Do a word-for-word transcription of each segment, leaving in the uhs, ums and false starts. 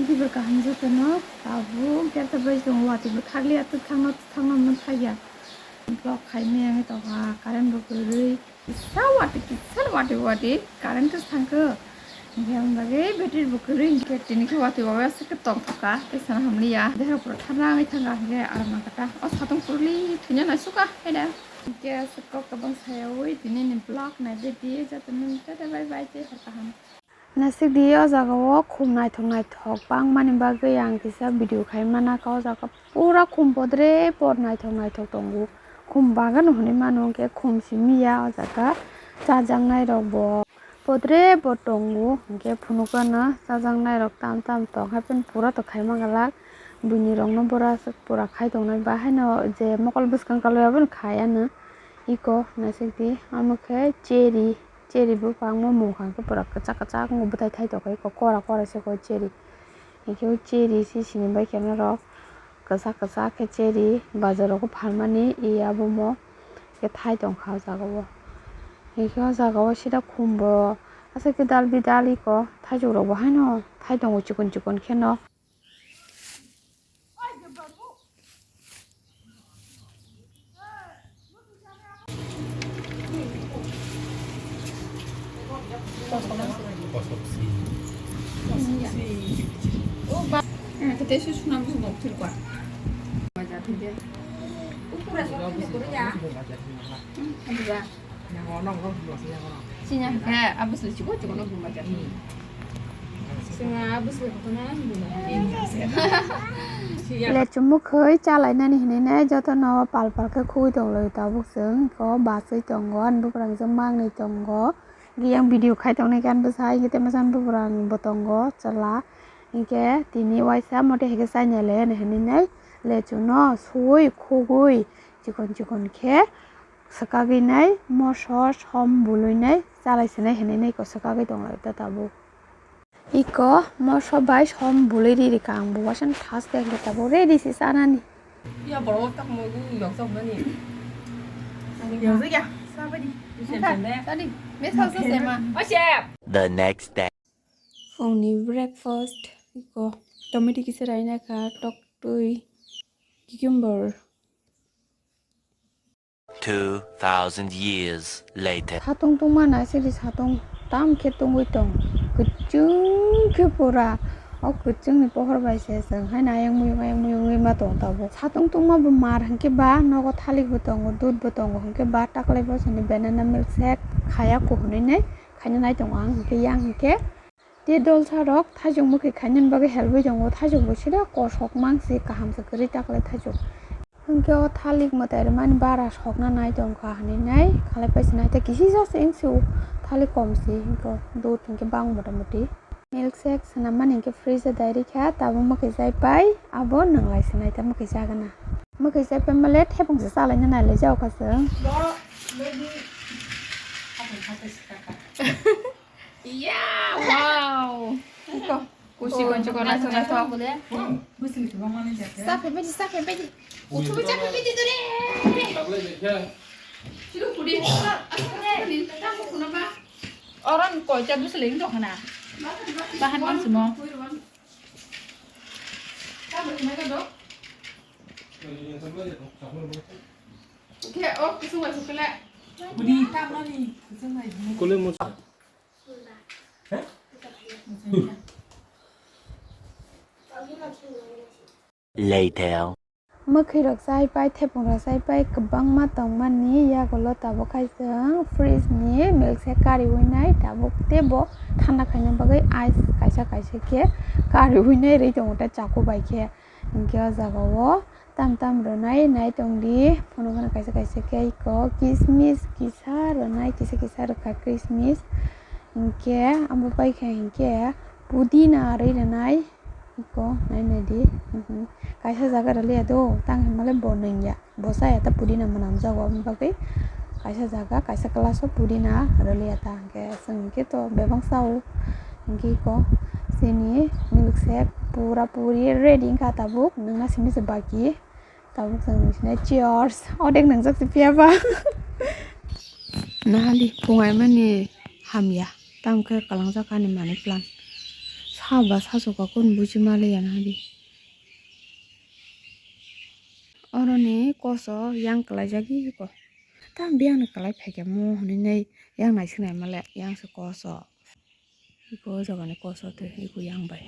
Tibur kaham jotono tabuk gerta bai tongo, watwi bo thakliya, twthangno twthangno hwnwi thakya. Block khai maya wngwi tongkha, current bo kwrwi. Kisa watwi, kisa watwi, watwi current khe thangkhe. Hingke ang bagwi battery bo kwrwi, hingke tini khe watwi wawi aswk khe tongthokha, tei sana hamliya. Deha pura thanda wngwi thangkha, hingke aram nangkha ta. O satung purli thwina naisukha, haida. Hingke aswk kok kwbang sayawi tini ni vlog naibaidi, jotono tata bye bye tei hor kaham. Naisik di, o jaga o khum naithok naithok bangmani bagwi ang kisa video khai mana kha. O jaga pura khum bodre bor naithok naithok tongo. Khum bagan hwnwi mano, hwnkhe khum simi ya o jaga chajaknai rok bo bodre bor tongo, hwnkhe phunukgano chajaknai rok tam tam tong hai phano pura to khai mangalak. Buini rokno bora aswk pura khai tongnai, ba haino je mokol bwskang kalai abono khai ano. Iko naisik di, omo khe cherry. Cherry buphang mamung hwnkhe pura kwchak kwchak wngwi bwthai thai tongkha, eko kora kora se koi cherry. Hwnkhe o cherry se sini bai khe norok kwchak kwchak khe cherry bazar rogo phalmani, iya bomo khe thai tongkha o jaga o. Hwnkhe o jaga o sida khum bo aswk khe dal bidal eko thaichuk rok bo haino thai tongo chikon chikon kheno. Sini hwnkhe abwswk chikon chikon no buma jak. Sini abwswk kono buma jak. Lechu mwkhwi chalainani hinwi nai jotono pal pal khe khugui tonglaio tabuk chwng. Eko bachwi tongo, ani buphang jwk mangnwi tongo. Yang video khai tongnai khe ani bwsa, hwnkhe tei masa ani buphang bo tongo chwla. Hwnkhe tini waisa mote hai khe chainai le hinwi nai lechuno suwi khugui chikon chikon khe. Swkagwi nai moso som bului nai chalai sinai hinwi nai iko swkagwi tonglai ta tabuk. Iko moso bai som bului ri rikha ang bo waisa thas khe hwnkhe tabuk ready se chanani. Ya borok tak mo gu yok sok nani. Yok sok ya. Sa ba di. Tadi. Mes hal sa se ma. Oche. The next day. Phungni breakfast iko tomato kisa raina kha, tok twi, cucumber. Two thousand years later. Satung tungma naisidi satung tam khe tungwi tong. Kwchwng khe pura. O kwchwngni pohor bai se chwng haino ayang muyung ayang muyung wngwi ma tong tabuk. Satung tungma bo mar hwnkhe ba nogo thalik bo tongo, dudh bo tongo hwnkhe ba taklai bosoni banana milk shake khaya kuhunwi nai khaina nai tongo ang hwnkhe yang hwnkhe. Tei dolsa rok thaichuk mwkhwi khainani bagwi helpwi tongo, thaichuk bo sida kosok mangsi kaham se kwrwi taklai thaichuk. Hwnkhe o thalik mwtai rwmani bara sokna nai tongkha hinwi nai khalai paisa nai tei kisi jasa wngsu thalik komsi hwnkhe dut hwnkhe bang mota moti. Milk shake swnammani hwnkhe fridge o dai rikha tabuk mwkhwi chai pai abo nwnglai se nai ta mwkhwi chagana. Mwkhwi chai pai male thepung se chalaina nai lai jao kha chwng. Iya, wow. Iko, kusi koncho kona sona to. Sa phe beji, sa phe beji. Uthu beji, sa phe beji dore. Siru kudi. Asal ni, kamu kuna ba? Orang koi cha dusle ing to kana. Bahan bang semua. Oke, oh, kusung masuk kena. Kuli mo. Later. Mwkhwi rok chai pai, thepung rok chai pai, kwbangma tongmani yagulo tabuk khai chwng fridge ni milk se kariwi nai tabuk teibo thanda khaina bagwi ice kaisa kaisa khe kariwi nai rwi tongo tei chaku bai khe. Hinkhe o jaga o tam tam rwnai nai tongdi, phunukgwna kaisa kaisa khe iko kismis kisa rwnai, kisa kisa rwkha kismis. Hinkhe abo bai khe hinkhe pudina rwi rwnai iko nai naidi. Mhm. Kaisa jaga rwliya do, tang hinmale bo nungya. Bo chaya ta pudina mwnamjago, aboni bagwi kaisa jaga, kaisa class o pudina rwliya ta, hwnkhe chwng hwnkhe to bebak chao. Hwnkhe iko chini milk shake pura puri ready wngkha tabuk, nwngna simi se baki. Tabuk chwng nungsinai cheers, odek nungjak se phiya ba. Nahali phungaimani hamya, tamo khe kwlangjak ani money plant. Sa Haba sachuka kun buji maliya nadi. Oroni koso yang kwlaijagwi ko. Tam biyangni kwlai phaikha mo hwnwi nai yang naisiknai male yang se koso. Iko o jagani koso twi iko yang bai.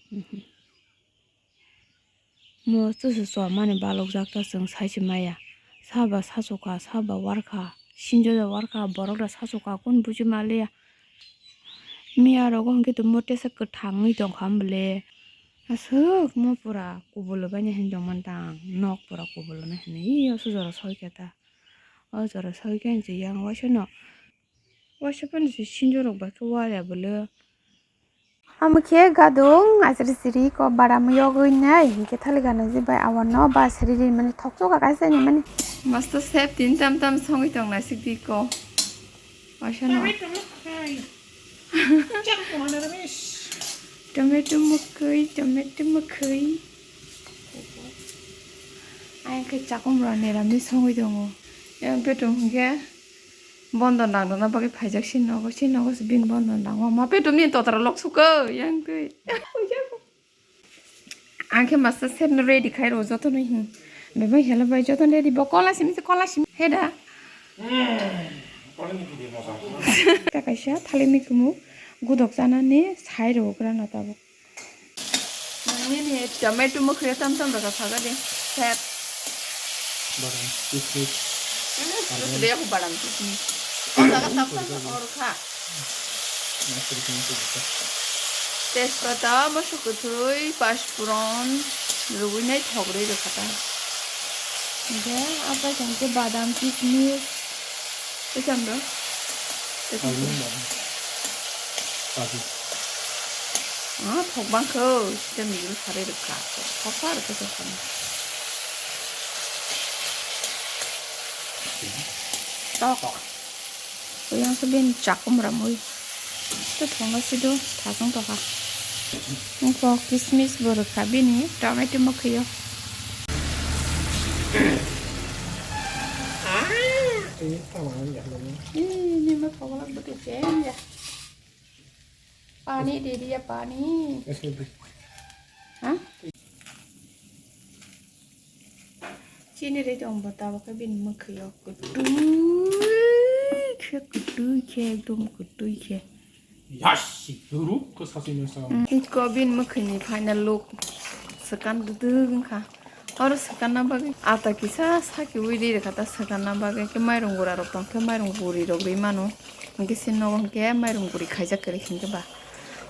Mhm. Mo chusu chomani balokjak ta chwng sai se maya. Saba sachuka, saba warkha, sinjo da warkha, borok da sachuka kun buji maliya. Miya rogo hwnkhe tongmo tesa kwthangwi tongkha bwle. Aswk mo pura kubul baina hin tongmani tang, nok pura kubul na hinwi o sujaro soikha ta. O jora soikha hinwi yang waisa no. Waisa phano se sinjo rok bai khe waya bwle. Omo khe gadung asri siri ko bara mui yogwi nai hinkhe thali gana je bai awano ba siri ri mani thokchok kaisa ni mani. Masta sep tin tam tam songwi tong naisik di ko. Waisa no. Tomato mwkhwi. Chak tongna ramesh. Tomato mwkhwi, tomato mwkhwi. Ayang khe chakum rani rami songwi tongo. Yang petum hinkhe. Bondo nang rwna bagwi phaijak sini nogo, sini nogo se bini bondo nang. Ma petum ni totra lok suko yang twi. Ang khe masa sep no ready khai rw joto no hin. Bebak hela bai joto ready bo kola simi se kola simi he da. Ka kaisa thali ni kumu gudok chana ni sai rw gra na tabuk. Nini tomato mwkhwi tam tam rwkha kha di. Sep. Badam, kismis. Ini sudah aku badam kismis. Oh, jaga tam tam rwkha. Tejpata, mosok kwthwi, pachphuron rwgwi nai thok rwi rwkha ta. Hingke apai khe badam, kismis. Tei cham do? Tei cham do? Ah, thok bang kho, sida migil sari rwkha. Thok sa rwkha sa kho. Tok. Yang se bini chakum ramui. Tei thok no sido thasong tokha. Wngkok kismis bo rwkha bini tomato mwkhwi o. Ih, nima thoglak bwtwi chen ya. Pani de diya pani. Ha? Chini ri tong bo tabuk khe bini mwkhwi o kwtwi khe, kwtwi khe, ekdom kwtwi khe. Yasi, ruk ko sasi mesa. Iko bini mwkhwi ni final look. Swkang dwdwk wngkha. Oro swkang na bagwi ata kisa saki ui ri rwkha ta swkang na bagwi khe mairung gura rok tong khe mairung guri rok ri mano. Hingke sini nogo hingke mairung guri khaijak kwrwi hingke ba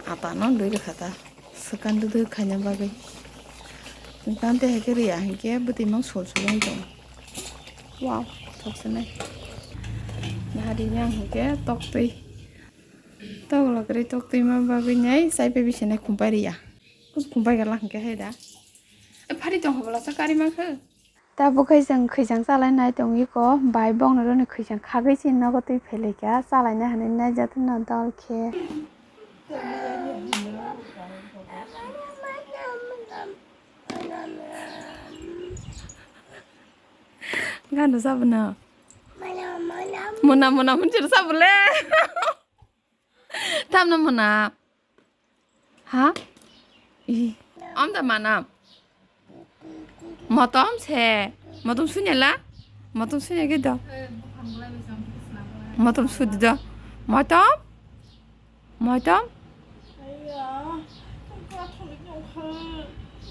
ata no dui rwkha ta. Swkang dwdwk khaina bagwi. Tante hai khe riya hinkhe bwtwi mang sul sul wng tongo. Wow, thoksanai. Nahari yang hinkhe toktwi. Toklok kwrwi toktwi ma bagwi nai chai pai bisinai khumpai riya. Kus khumpai gala hinkhe hai da. E phari tong hobla sa kari mang khe. Tabuk khe chwng khwijang chalainai tongwi ko, bai bongni roni khwijang khagwi se nogo twi phelaikha, chalaina hinwi nai jotono dol khe. Gana sabuna. Mona mona munchir sabule. Tamno mona. Ha? I. Amda mana. Motom se. Motom sunya la. Motom sunya gitu. Motom sudi do. Motom. Motom.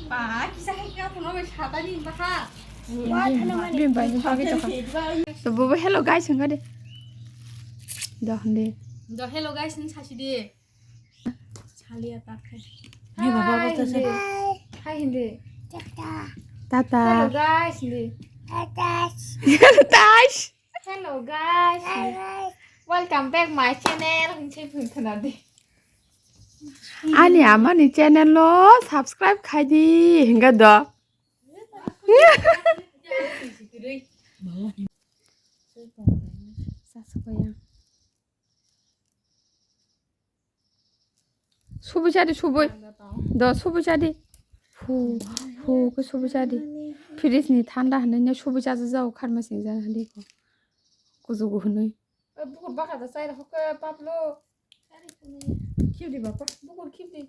Ba, kisa hai ka thono bai satani ba ha. Bini bai ni bagwi tokha. So, bobo hello guys hwnga de. Do hwnde. Do hello guys hwn sasi de. Salia ta khai. Ni baba ba ta sa. Hi hindi. Tata. Hello guys hindi. Tash. Hello guys. Welcome back my channel. Hwn se phun khna de. Ani amani channel lo subscribe khai di hinga do. Subui chadi subui. Do subui chadi. Hu hu ke subui chadi. Fridge ni thanda hwnwi subui chaja jao kharma sing jana hwnwi ko. Kujugu hwnwi. Bukur baka da chai rok khe paplo. Khibdi baba, bukur khibdi.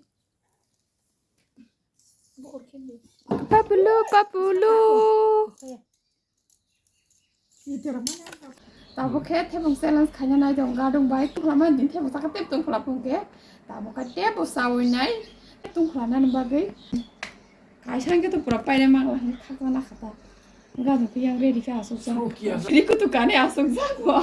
Bukur khibdi. Papulu, papulu. Tabuk khe thebong challenge khaina nai dong, gadong bai tungkhla ma din thebong saka tep tungkhla phung khe. Tabuk khe tep bo sawi nai tungkhla nani bagwi. Kaisa hwnkhe to pura paina mangla hwnwi khakla na kha ta. Gadong khe yang ready khe aswk jak. Rikutu kani aswk jak bo.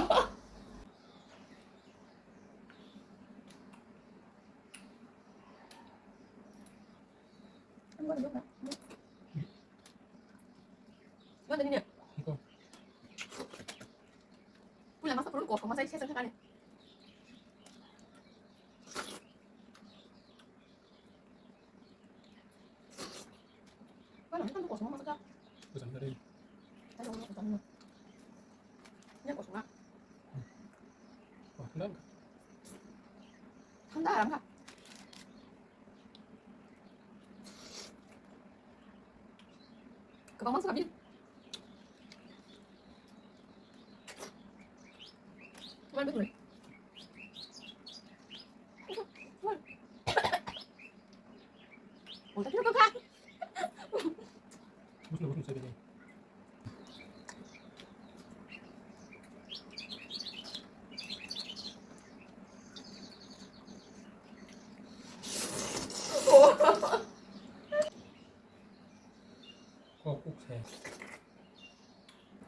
Thanda rang kha. Kabang mangsa kami. Kuman betul. Kuman. Oh, tapi apa kah? Kok kuk se.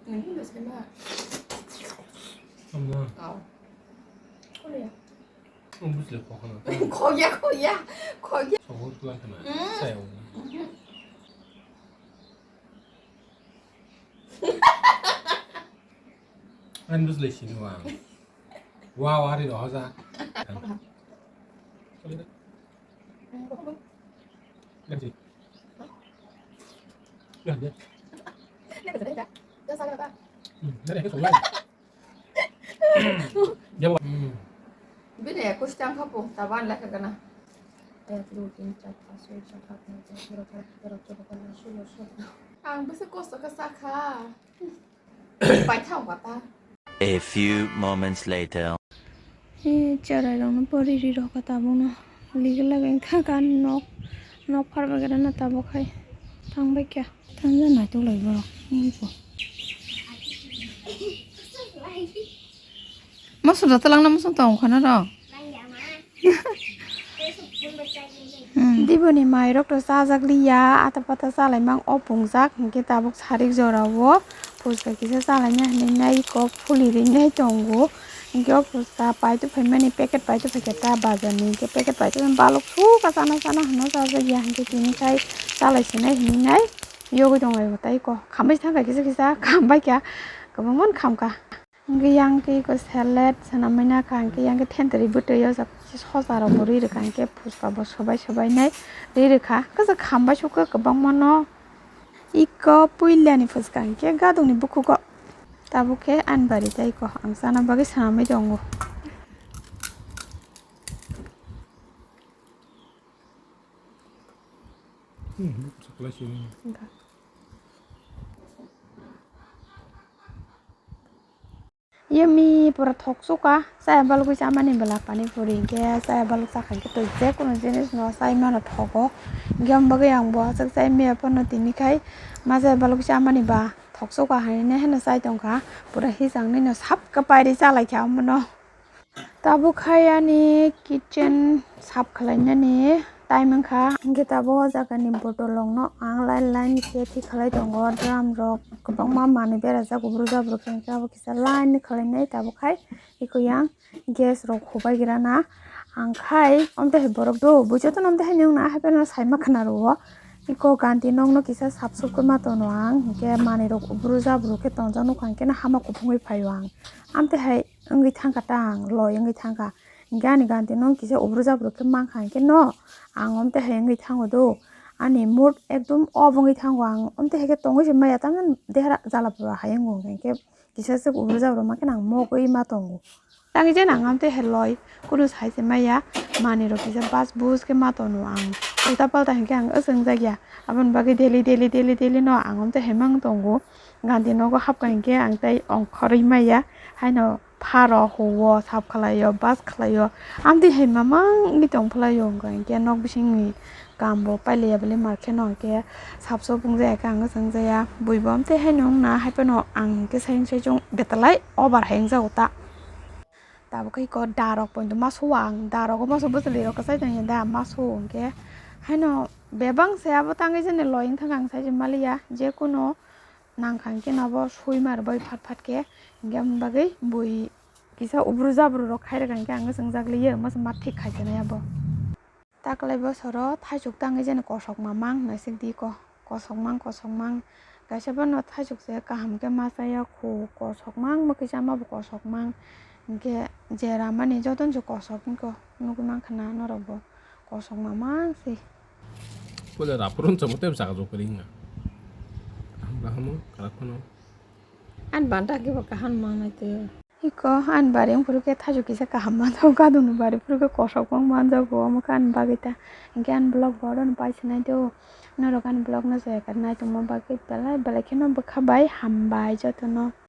Nang hino se ma. Amma. Aw. Kole ya. Ang busle kok hana. Kok ya, kok ya, kok ya. Sogo tuan hana. Hmm. Saya uni. Mhm. Ang busle sini wang. Wow, hari roh ja. Ganti. Ganti. Hmm, dari itu soalnya. Dia bawa. Hmm. Bini ekus tang khapo, taban lekha gana. Ek, dui, tin, char, panch, soi, sat, at, noi, dos, egaro, baro, tero, chuddo, pondro, sulo, sotro. Ang bwswk kosto khe sakha. Paithak wata. A few moments later. He cherai rokno pori ri rok tabukno. Ligil lageng kha gan nok, nok phar bagera na tabuk hai. Thang bai kya. Thang ja naituk lai borok. Nini ko. Musu da talang na musu tong khana ro. Hmm. Diboni mairok to chajak liya, ata pata chalai mang o pungjak, hinkhe tabuk sarik jora o phuska kisa chalaina hinwi nai kok phuli rinai tongo. Hinkhe o phuska paituphaimani packet paituphaikha ta bazar ni, hinkhe packet paituphaimani balok suka chana chana hwnwi chajak ya, hinkhe tini khai chalai sinai hinwi nai yogwi tonglaio tei kok khambai thangkha kisa kisa khambaikha kwbangmano khamkha. Hwnkhe yang khe eko salad swnamwi nakha, hwnkhe yang khe thentwrwi bwtwi o jak sosa rok bo rwi rwkha, hwnkhe phuska bo sobai sobai nai rwi rwkha, kisa khambai sukha kwbangma no. Eko puila ni phuska hwnkhe gadong ni bukhugo, tabuk khe ani bari tei eko ang chana bagwi swnamwi tongo. Hmm, chocolate sini. Enggak. Yummy, pura thok suka. Chaya balugwi chamani bwla pani puri hinkhe chaya baluk chakha hinkhe to je kono jinis no chai mano thogo. Hinkhe omo bagwi ang bo aswk chai maya phano tini khai ma chaya baluk chamani ba thok suka hinwi heno chai tongkha. Pura hisang nino sap kwpai ri chalaikha omono. Tabuk hai ani kitchen sap khwlainani time wngkha. Hinkhe tabuk o jagani bottle rokno ang line line khe thik khlai tongo. Drum rok kwbangma manwi berajak, ubru jabru khe hinkhe abo kisa line ni khwlainai. Tabuk hai eko yang gas rok hubai grana. Ang khai omtwi hai borok do bui jotono omtwi hai nwng na hai phano saima khna rwo. Eko ganti nokno kisa sap sup khe ma tono ang, hinkhe manwi rok ubru jabru khe tonjak nukha, hinkhe no hama kuphungwi phaio ang. Amtwi hai wngwi thangkha ta ang, loi wngwi thangkha. Hinkhe ani ganti no kisa ubru jabru khe mankha hinkhe no ang omtwi hai wngwi thango do. Ani mood ekdom off wngwi thango ang, omtwi hai khe tongwi se maya, tamni dehra jala pura hai wngo hinkhe kisa swk ubru jabru ma khe nang mogwi ma tongo. Tangwi je nang amtwi hai loi kunu sai se maya, manwi rok kisa bas bus khe ma tono ang. Ulta palta hinkhe ang aswk wngjakya. Aboni bagwi daily, daily, daily, daily no ang omtwi hai mang tongo. Ganti nogo hapkha hinkhe ang tei ongkhorwi maya. Haino Pharo huo, sap khlaio, bas khlaio. Amtwi hai mamang wngwi tong phlaio, hwnkha hinkhe nok bisingni kambo pailaiya bwlai markhe no, hinkhe sapso pungjaya khe ang swng jaya. Buibo amtwi haino wngna, hai phano ang hinkhe sayung sayung betalai over hai wngjago ta. Tabuk khe iko darok poito ma suwa ang, darogo moso bwchwlwi rok kwchai tongya da, ma suwo hinkhe. Haino bebak se abo tangwi jani loi wngthang ang sai se maliya, je kuno nangkha hinkhe no abo sui mar bai phat phat khe, hinkhe aboni bagwi bui kisa ubru jabru rok khai rwkha hinkhe ang swng jak liya, moso ma thik khai tongnai abo. Taklai bosoro thaisuk tangwi jani kosok mamang naisik di ko, kosok mang, kosok mang. Kaisa bono thaisuk se kaham khe ma chaya khu, kosok mang, mwkhwi chama bo kosok mang. Hinkhe je ramani jotono se kosok wngkho, nugwi mankha na norok bo kosok mamang se. Pule raphuru wngchamo tei bwsakhe jokori wngya. Kaham kaham o, kwrak phano. Ani banta khe bo kaham mangnai tei. Iko ani bari wngphuru khe thaisuk kisa kaham manjago, kadokni bari phuru khe kosok wng manjago, omo khe ani bagwi ta. Hinkhe ani vlog bo oro no pai se nai do. Norok ani vlog no je ekar naitongma bagwi belai belai kheno bwkha bai hambai jotono.